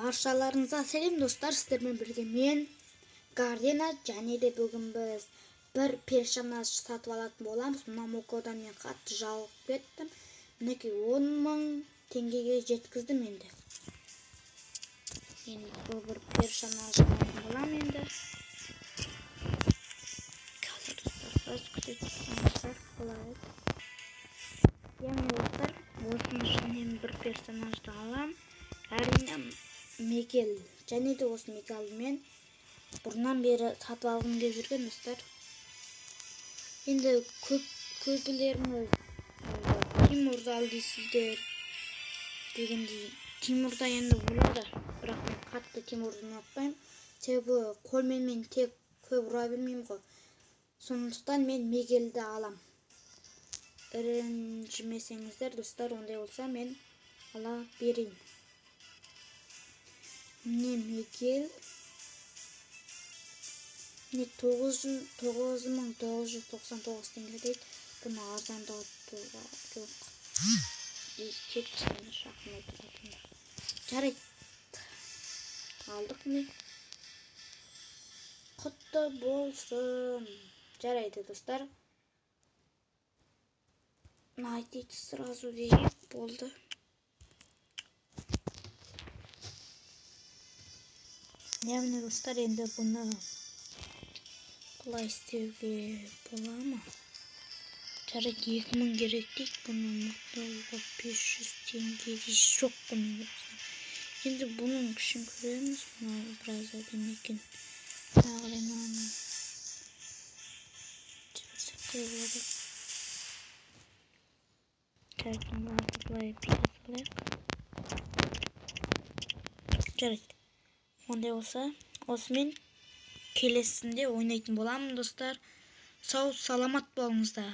Баршаларыңызға сәлем достар, сіздермен бірге мен Гардена, және де бүгін біз бір персонаж сатып алатын боламыз. Мына Мокодан мен қатты жалығып кеттім. Мінекей 10 мың теңгеге жеткіздім енді. Енді бұл бір персонаж алатын боламын енді. Қазір достар, біраз күте тұрсаңыздар болады. Яғни достар, осының ішінен бір персонажды алам. Әрине Мегел, және де осы Мегелді мен бұрыннан бері сатып алғым келіп жүрген достар. Енді көбілеріңіз Тимурды ал дейсіздер дегендей, Тимурда енді болады, бірақ мен қатты Тимурды ұнатпаймын. Себебі қолмен мен тек көп ұра бермеймін ғой. Сондықтан мен Мегелді алам. Ренжімесеңіздер достар, ондай болса мен ала берейін. Міне Мегел. Міне 9999 теңге дейді. Бұны арзандатуға жоқ. Тек кішкене жақын отыратындар. Жарайды. Алдық міне. Құтты болсын. Жарайды достар. Найти сразу дейік болды. Яғни достар, енді бұны былай істеуге бола ма? Жарайды, 2000 керек дейді. Бұны ұмытуға 500 теңге жоқ қой менде. Енді бұның күшін көреміз. Мынау біраз әдемі екен. Тағы да мынаны жіберсек қалай болады? Жарайды, мыналарды былай бүйте салайық. Жарайды. Ондай болса, осымен келесінде ойнайтын боламын достар. Сау саламат болыңыздар.